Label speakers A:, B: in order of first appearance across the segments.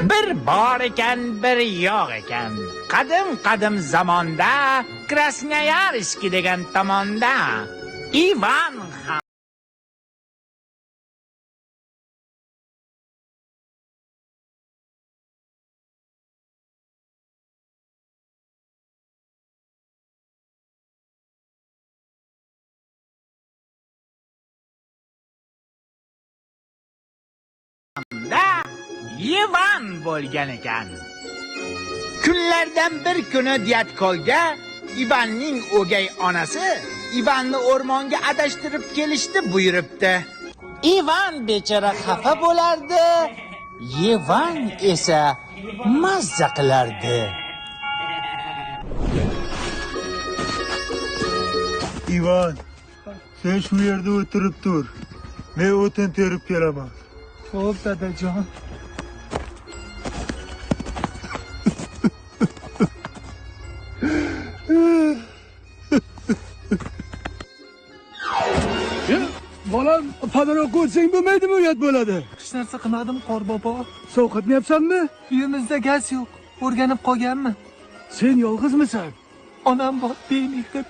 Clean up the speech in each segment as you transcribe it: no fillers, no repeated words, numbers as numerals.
A: Bir bor ekan, bir yo'q ekan. Qadim qadim zamonda Krasnoyarsk degan tomonda Ivan hamda Ivan bo'lgan ekan. Kunlardan bir kuni Dyatkolga Ivanning o'gay onasi Ivanni o'rmonga adashtirib kelishni buyuribdi. Ivan bechora xafa bo'lardi, Ivan esa mazza qilardi.
B: Ivan, sen shu yerda o'tirib tur. Men o'tin terib kelaman.
C: Xo'p, dadajon.
B: Bolam, padaroq ko'rsang bo'lmaydimi, uyat bo'ladi.
C: Hech narsa qilmadim, Qorbobo.
B: Sovqotmayapsanmi?
C: Uyimizda gaz yo'q. O'rganib qolganman.
B: Sen yolg'izmisan?
C: Onam bor bemehr.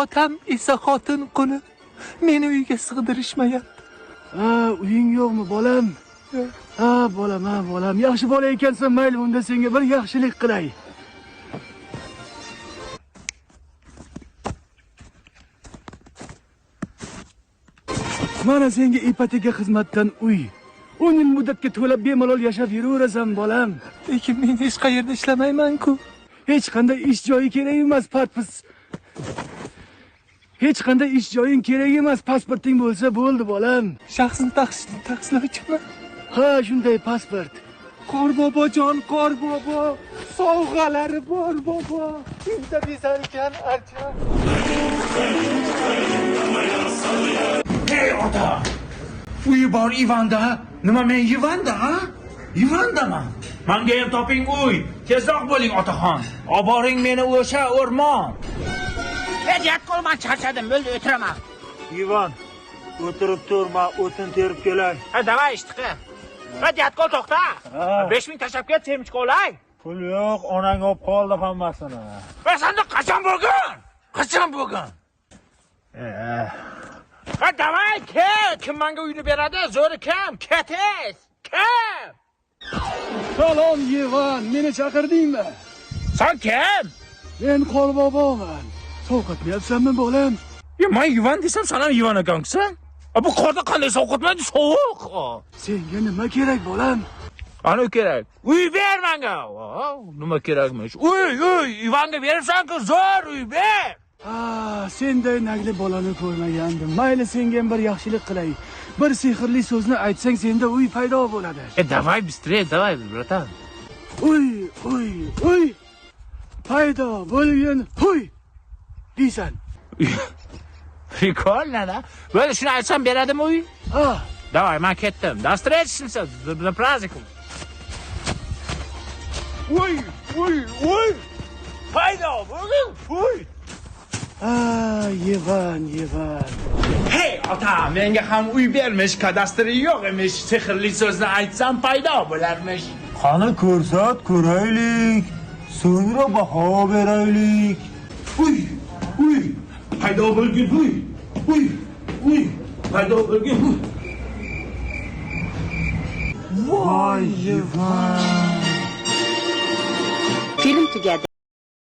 C: Otam esa xotin quli. Meni uyga sig'dirishmayapti.
B: Ha, uying yo'qmi, bolam? Ha, bolam, ha, bolam. Yaxshi bola ekansan, mayli, unda senga bir yaxshilik qilay. Mana senga ipoteka xizmatdan uy. 10 yil muddatga to'lab bemalol yashab yuraverasan, bolam.
C: Lekin men hech qayerda ishlamayman-ku.
B: Hech qanday ish joyi kerak emas, pasport. Hech qanday ish joying kerak emas, pasporting bo'lsa bo'ldi, bolam.
C: Shaxsni tasdiqlovchimi?
B: Ha, shunday pasport.
C: Qorbobojon, Qorbobo, sovg'alari bor bobo. Uyda bezalgan archa.
A: Hey ota! Uyi bor Ivanda. Nima men Ivanda, ha? Ivandaman. Manga ham toping uy. Tezroq bo'ling otaxon. Oboring meni o'sha o'rmon. Hey, Dyatko, man charchadim, bo'ldi, o'tiraman.
B: Ivan, o'tirib tur, men o'tin terib kelay.
A: Ha, davay ishni qil. Ha, Dyatko, to'xta. 5000 tashlab ket, semchka olay.
B: Pul yo'q, onang olib qoldi hammasini.
A: Va senda qachon bo'lgan? Qachon bo'lgan? Ha, davay, kel. Kim menga uyni beradi? Zo'ri kim? Ketis. Kim?
B: Salom, Ivan, meni chaqirdingmi?
A: Sen kim?
B: Men Qorboboman. Sovqotmayapsanmi, bolam?
A: Ya men Ivan desam, sen ham Ivan ekansan. A bu qorda qanday sovqotmaydi? Sovuq.
B: Senga nima kerak, bolam?
A: Ana kerak. Uy ber menga. Nima kerakmish? Uy, uy, Ivanga beribsan-ku, zo'r uy ber.
B: Ha, senday nagli bolani ko'rmagandim. Mayli, senga ham bir yaxshilik qilay. Bir sehrli so'zni aytsang, senda uy paydo bo'ladi.
A: E давай быстрее, давай, братан.
B: Uy, uy, uy. Paydo bo'lgin, huy. Deysan.
A: Прикольно, да? Böyle shuni aytsam beradimi uy?
B: Ha,
A: Давай, men ketdim. До встречи, за праздником. Uy, uy, uy. Paydo bo'lgin, uy.
B: ha, Ivan, Ivan.
A: Hey ota, menga ham uy bermish, kadastri yo'q emish. Sehrli so'zni aytsam paydo bo'larmish.
B: Qani ko'rsat, ko'raylik. So'ngra baho beraylik.
A: Uy, uy, paydo bo'lgin, uy, uy, uy, paydo bo'lgin, uy.
B: Voy, Ivan.
D: Film tugadi.